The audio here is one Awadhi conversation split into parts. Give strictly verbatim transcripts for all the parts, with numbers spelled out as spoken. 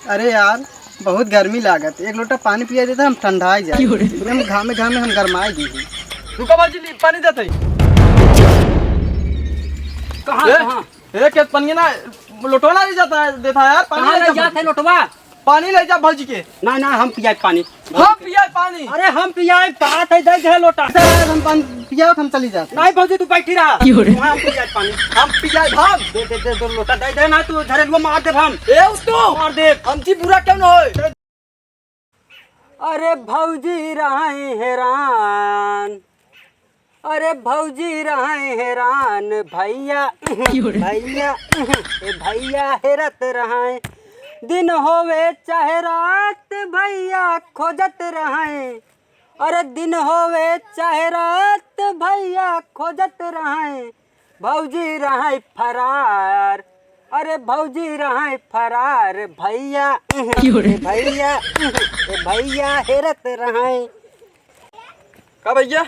अरे यार, बहुत गर्मी लागत, एक लोटा पानी पिया देता, हम ठंडाई जाए। एकदम घामे घामे हम गरमाई गई। रुका बाजी, ली, पानी देते। कहाँ, ए, कहाँ? ए, खेत पनिया ना, लोटवा ना ले जाता है, देता है यार, पानी कहाँ ले ले जा जात है लोटवा? पानी ले जा भौजी के। ना, ना, हम पियाए पानी। हम पियाए पानी। अरे हम पियाए, कहा थे दे दे लोटा। सर, हम पानी पिया, हम चली जाते। नहीं भौजी, तू बैठी रहा। क्यों रे? वहाँ हम पियाए पानी। हम पियाए हम। दे, दे, दे, दो लोटा दे दे, ना तू झरेलुआ मार दे हम। ए, उस तो। मार दे। हम जी बुरा क्यों ना होए? अरे भौजी रहे हैरान, अरे भौजी रहे हैरान, भैया, क्यों रे? भैया, ए भैया हेरत रहे, दिन होवे चाहे रात, भैया खोजत रहे। अरे दिन होवे चाहे रात, भैया खोजत रहे, भौजी रहे फरार। अरे भौजी रहे फरार, भैया, क्यों रे? ए भैया, ए भैया हेरत रहे। का भैया?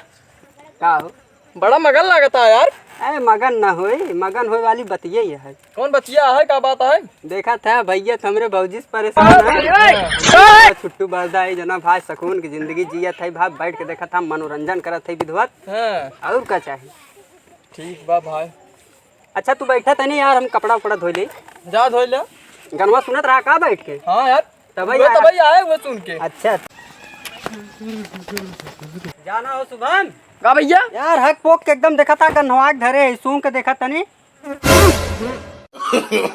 का हो? बड़ा मगन लागता यार। अरे मगन ना होई, मगन होए वाली बतिये ही है। कौन बतिया है, का बात है? देखत है भैया, तो हमरे भौजी से परेशान है। अरे! छुट्टू बरदा है जना भाई, सुकून की जिंदगी जियत है भाई, बैठ के देखत है, मनोरंजन करत है विधवत। हाँ। और का चाही? ठीक बा भाई। अच्छा तू बैठा तनी यार, हम कपड़ा उपड़ा धोई ले। जा धोई ले। गनवा सुनत रहा का बैठ के? हाँ यार। तबई वो आया। तबई आए हुए सुन के। अच्छा। जाना हो शुभम? का भैया? यार हक पोक के एकदम देखा था, गन्हवा के धरे है, सूंघ के देखा तनी।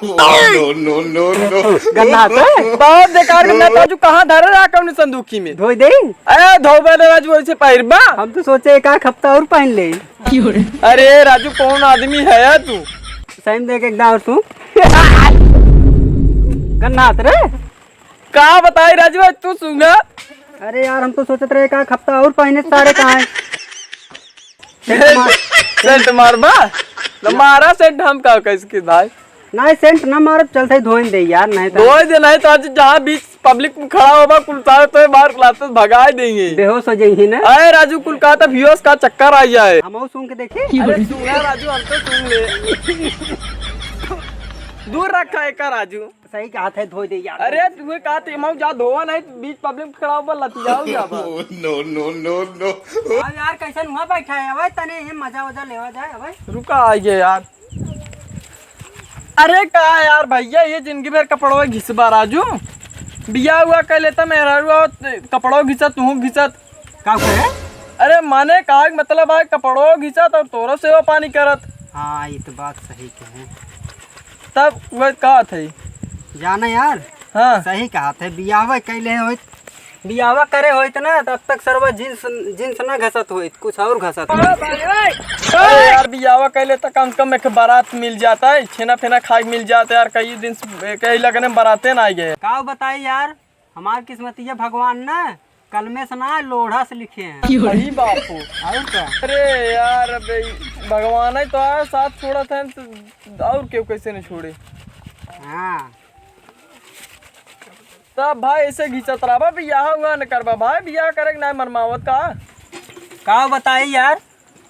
No, no, no, no। गन्ना तो? बहुत बेकार गन्ना तो, राजू कहाँ धरे रहा कौन संदूकी में? धोई दे। अरे धोबे रे राजू, ऐसे पहिरबा? हम तो सोचे एक आध हफ्ता और पहन ले। अरे राजू, कौन आदमी है यार तू? सही में देख एक दाव सूंघ। गन्ना हाथ रे। का बताई राजू, आज तू सूंघा। अरे यार, हम तो सोचत रहे का हफ्ता और पहने सारे कहाँ है? सेंट मार-, सेंट मारबा? न मारा सेंट, हम का कैसे के भाई? नहीं, सेंट ना मारब, चलते ही धोइन दे यार, नहीं तो धोए दे, नहीं तो आज जहाँ बीच पब्लिक में खड़ा होबा, कुल तार तो मार लाते भगाए देंगे। बेहोश हो जाइए ना। अरे राजू, कुल का तो बेहोश का चक्कर आ जाए। हम सूंघ के देखी। अरे सूंघा राजू, हम तो सूंघ ले। दूर रखा है का राजू? सही कहा थे, धोई दे यार। अरे, तुम्हें कहा थे, मऊ जा धोवा नहीं, तो बीच पब्लिक में खड़ा होकर लतियाओ जा बा। No, no, no, no। अब यार, कैसन हुआ बैठा है? अबे, तने ये मजा वजा लेवा जाए, अबे। रुका, आ गया यार। अरे, का यार, भैया, ये जिंदगी भर कपड़वा घिसबा, राजू। बिया हुआ कह लेता, मेहरारू, कपड़वा घिसा, तू घिसा। का कहे? अरे, माने, का मतलब है, कपड़वा घिसा, तो तोरो सेवा पानी करत। हाँ, ये तो बात सही कहे। तब वह का थे? जाना यार, हाँ। सही कहा थे, बियाहवा कैले होइत, बियाहवा करे होइत ना, तब तक सरवा जींस, जींस ना घसत होइत, कुछ और घसत होइत। अरे यार, बियाहवा कैले त कम से कम एक बारात मिल जाता है, छेना फेना खाए मिल जाता है यार, कई दिन से, कई लगने बाराते ना आ गए। का बताई यार, हमार किस्मतिया भगवान ना कलमे से ना, लोढ़ा से लिखे हैं। अरे बाप हो। और का? अरे यार, अब भगवान ही तो आया, साथ छोड़ा था, तो और क्यों कैसे नहीं छोड़े? हाँ। तब भाई ऐसे घिसत रहा, बियाह हुआ न करबा भाई, बियाह करे के ना मनमावत का? का बताई यार,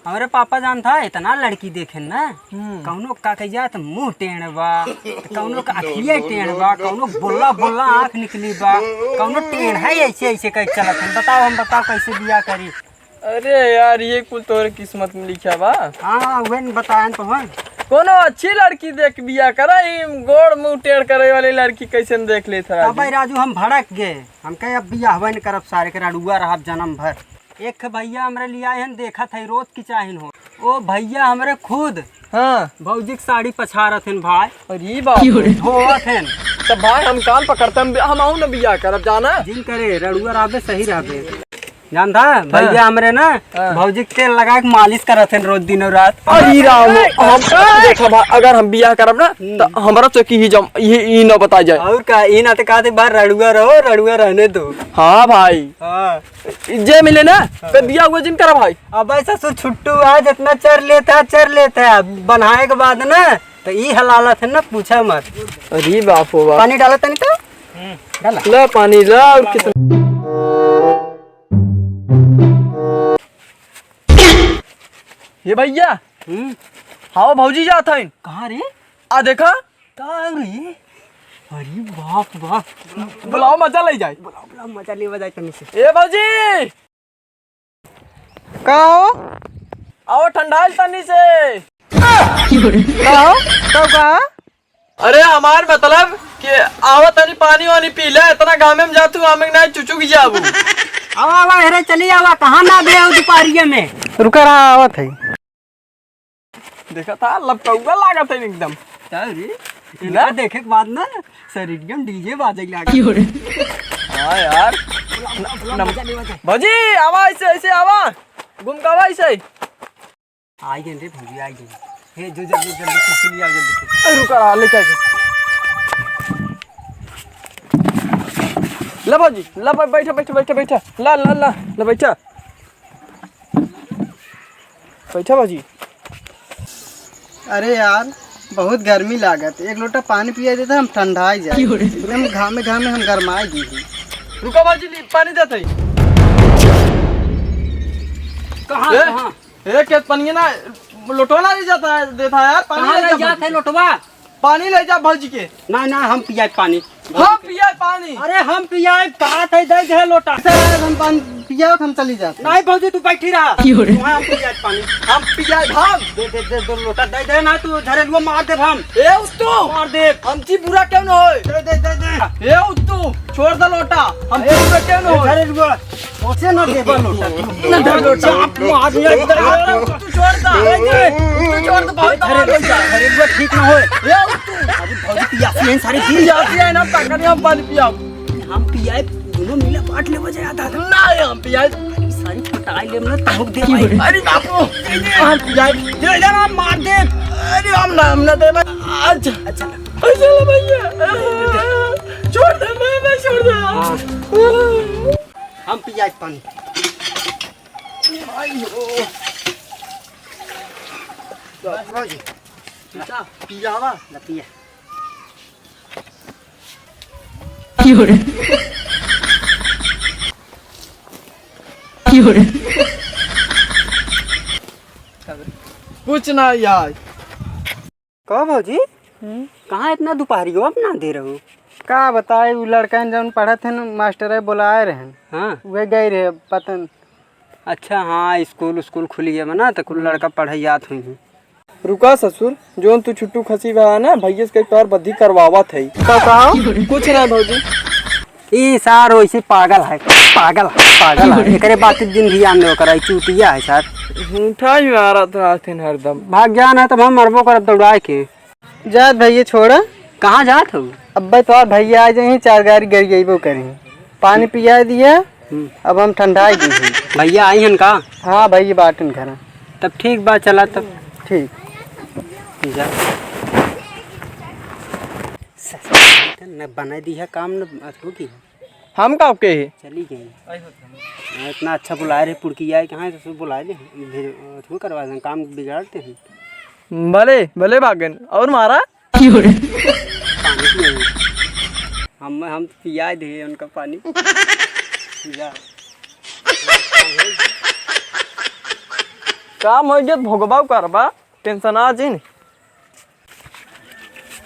हमरे पापा जान था, इतना लड़की देखे ना, हम्म। कौनो का कह जात मुंह टेढ़ बा, कौनो का अखिया टेढ़ बा, कौनो बोला बोला आँख निकली बा, कौनो टेढ़ है ऐसे ऐसे कह चलत है। बताओ, हम बताओ कैसे बियाह करी? अरे यार, ये कुल तोरे किस्मत में लिखा बा। हाँ, वही न बतायन तो है। कोनो अच्छी लड़की देख बियाह करा, ई गोड़ मुंह टेढ़ करे वाली लड़की कैसे न देख लेत है अब भाई राजू? राजू, हम भड़क गए, हम कहे अब बियाह न करब, सारे के रड़ुआ रहब जन्म भर। एक भैया हमरे लिए आए हैं, देखत है रोज की चाहिन हो। ओ भैया हमरे खुद हाँ। भौजी के साड़ी पछारत हैं भाई। अरे बाप रे। धोवत हैं। तो भाई हम कान पकड़ते हैं, हम, हम आऊ न बियाह करब जाना। जिन करे, रड़ुआ रहबे, सही रहबे। जानता है, हाँ। भैया हमरे ना हाँ। भौजी के तेल लगा के मालिश करत हैं रोज दिनों रात। अरे राम, हम देखा भाई, अगर हम बियाह करब ना, हम्म। तो हमरा चौकी ही जम, ये, ये न बता जाए। और का, ये ना तो कहते बार रड़ुआ रहो, रड़ुआ रहने दो। हाँ भाई। हाँ। जे मिले ना, हाँ। तो बियाह हुआ जिन करा भाई। अबे ससुर छुट्टू आज इतना चर लेता है, चर लेता है, बनाए के बाद ना, तो ई हलालत है ना, पूछा मत। अरे बाप हो बाप। पानी डाला तनी तो? हम्म। डाला। ला पानी ला, और कितना? ये भैया। हम्म। हाँ, भौजी जात है। कहाँ रे? आ देखा। का रे? अरे बाप, बाप। बुलाओ, मजा ले जाए। बुलाओ, बुलाओ, मजा लेवा जाए तनी से। ए भौजी! का हो? आओ, ठंडाइल तनी से। का हो? का कहा? अरे, हमार मतलब कि आवा तनी पानी वानी पी ले, इतना घामे में जातू, घामे में नहीं चुचुक जाबू। आवा, आवा, हेरे चली आवा, कहाँ ना दे हो दुपहरिया में? रुका रहा, आवत है। देखा था, लपकौआ लागत है एकदम। का रे? ना? इनका देखे के बाद ना शरीर में डीजे बाजे लागे। हाँ यार। बुला, बुला, बुला, नम-, मजा ले, मजा। भौजी, आवा ऐसे, ऐसे आवा। घूम के आवा ऐसे। आई गए रे भौजी, आई गए। हे, जो जल्दी, जल्दी कुर्सी ले आओ, जल्दी से। ए, रुका रहा, लेके आ जा। ला भौजी, ला, बै-, बैठा, बैठा, बैठा, बैठा। ला, ला, ला, ला, बैठा। बैठा भौजी। अरे यार, बहुत गर्मी लागत, एक लोटा पानी पिया देता, हम ठंडाई जाए। एकदम घामे घामे हम गरमाए दी। रुका भौजी, ली, पानी देते ही। कहाँ, ए, कहाँ? ए, के पनिया ना, लोटवा ना ले जाता है, देता है यार, पानी कहाँ ले ले जा जात है भौजी। लोटवा? पानी ले जा भौजी के। ना, ना, हम पियाए पानी। हम पियाए पानी। अरे हम पियाए, कहा थे दे दे लोटा। सर, हम पानी पियाओ, हम चली जाते। नहीं भौजी, तू बैठी रहा। क्यों रे? वहाँ हम पियाए पानी। हम पियाए भांग। दे, दे, दे, दो लोटा दे दे ना, तू झरेलुआ मार दे हम। ए, उस तो। मार दे। हम जी बुरा क्यों ना होए? दे, दे, दे, दे। ए, उस तो। छोड़ दे लोटा। हम ए, जी बुरा क्यों ना होए? झरेलुआ। ओसे ना देबा लोटा तू। ना दे लोटा। चाप मार दिया एकदम। तू छोड़ दे। दे दे। तू छोड़ दे, बहुत अरे दबा लोटा। अरे वो ठीक ना होए। ए, तू। अभी भौजी पियासी है सारी दिन। पियासी है ना, ताकत हम पानी पियाओ। हम पियाए, दोनों मिला बांट ले बजाया दादा। ना, हम पियाए। अरे सारी पटाई ले ना, तमुक दे भाई। अरे बापू, हम पियाए। दे दे ना, मार दे। अरे हम ना, हम ना दे भाई। अच्छा। अच्छा। अच्छा ले भैया। छोड़ दे, मैं, मैं छोड़ दे। हाँ। हम पियाए पानी। भाई हो। बाबूजी। पीता? पियावा। ना पिया। क्यों रे? क्यों रे? कुछ ना यार। का भौजी? हम्म? कहाँ इतना दुपहरियो अब ना दे रहो? का बताए, उ लड़कन जौन पढ़त हन, मास्टर बुलाए रहन। हाँ। उहे गए रहे, पता न। अच्छा, हाँ, स्कूल, स्कूल खुल गया बा ना, तो कुल लड़का पढ़े जात हुई हैं। रुका ससुर, जौन तू छुट्टू खसी बा ना, भैया से कही तोहार बद्धी करवावत है। का, का? कुछ ना भौजी। ई सार वैसे पागल है, पागल है, पागल है। एकरे बात दिन ध्यान देवे करा, ई चूतिया है सार। झूठा ही मारत रहथिन हरदम। भाग जा ना, तब हम मरबो करब दौड़ाए के। जात भैया छोड़ा। कहाँ जात हो? अब्बे तोहार भैया आ जाइहीं, चार गारी गरियइबो करिहीं। पानी पिया दिया, हम्म। अब हम ठंडाई दी। भैया आई हन का? हाँ भैया बाटन घर। तब ठीक बा, चला तब। ठीक। जा। न बनाई दी है काम, न अथू की। हम का के ही? चली गई। हाँ, इतना अच्छा बुलाए रहे पुड़किया, कहाँ से बुलाए ले? फिर अथू करवा दें, काम बिगाड़ते हैं। भले, भले भागन। और मारा? पानी पियाई। हम, हम पियाई दे उनका पानी। जा। काम हो गया, भोगबा करबा, टेंशन आ जिन।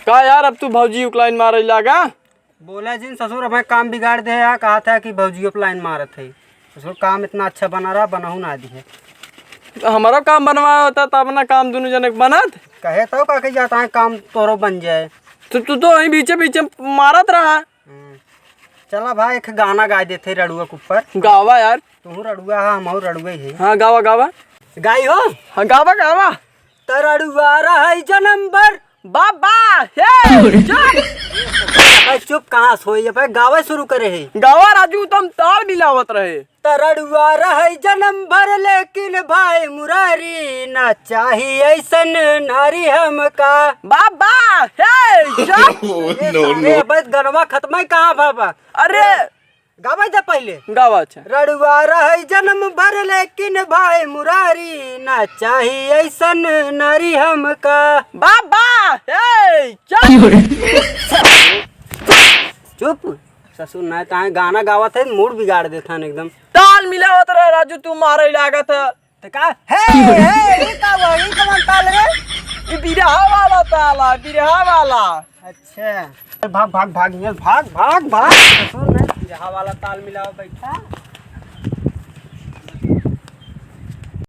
का यार, अब तू भौजी उकलाइन मारे लागा? बोला जिन ससुर, हमें काम बिगाड़ दे है, कहा था कि भौजियो पे लाइन मारत है। ससुर काम इतना अच्छा बना रहा, बनहु ना दी है। तो हमारा काम बनवाया होता, तब ना काम दोनों जने के बनत। कहे तो का कही जाता है, काम तोरो बन जाए। तो तू तो वहीं बीचे बीचे मारत रहा। हम्म। चला भाई, एक गाना गाय देते रड़ुआ के ऊपर। गावा यार। तू रड़ुआ है, हम रड़ुआ ही है। हाँ, गावा, गावा। गाई हो? हाँ, गावा, गावा। तरड़ुआ रहै जनम भर। बाबा, हे, चुप। अबे चुप, कहाँ सोई? अबे गावे शुरू करे है। गावा राजू, तुम ताल मिलावत रहे। तरड़ुआ रहै जनम भर, लेकिन भाई मुरारी ना चाही ऐसन नारी हमका। बाबा, हे, चुप। Oh, no, no। अबे गनवा खत्म है कहाँ बाबा? अरे, गावे दे पहिले। गावा, अच्छा। रड़ुआ रहै जनम भर, लेकिन भाई मुरारी ना चाही ऐसन नारी हमका। बाबा, हे, चुप। चुप। ससुर ना ताए गाना गावत है, मूड बिगाड़ देता है एकदम। ताल मिलावत रहे राजू, तू मारे लागत है। तो का? हे, हे, ई का हुआ? ई कौन ताल रे? ई बिरहा वाला ताल है, बिरहा वाला। अच्छा, भाग, भाग, भाग, यहाँ भाग, भाग, भाग। ससुर नहीं, यहाँ वाला ताल मिलाओ, बैठा।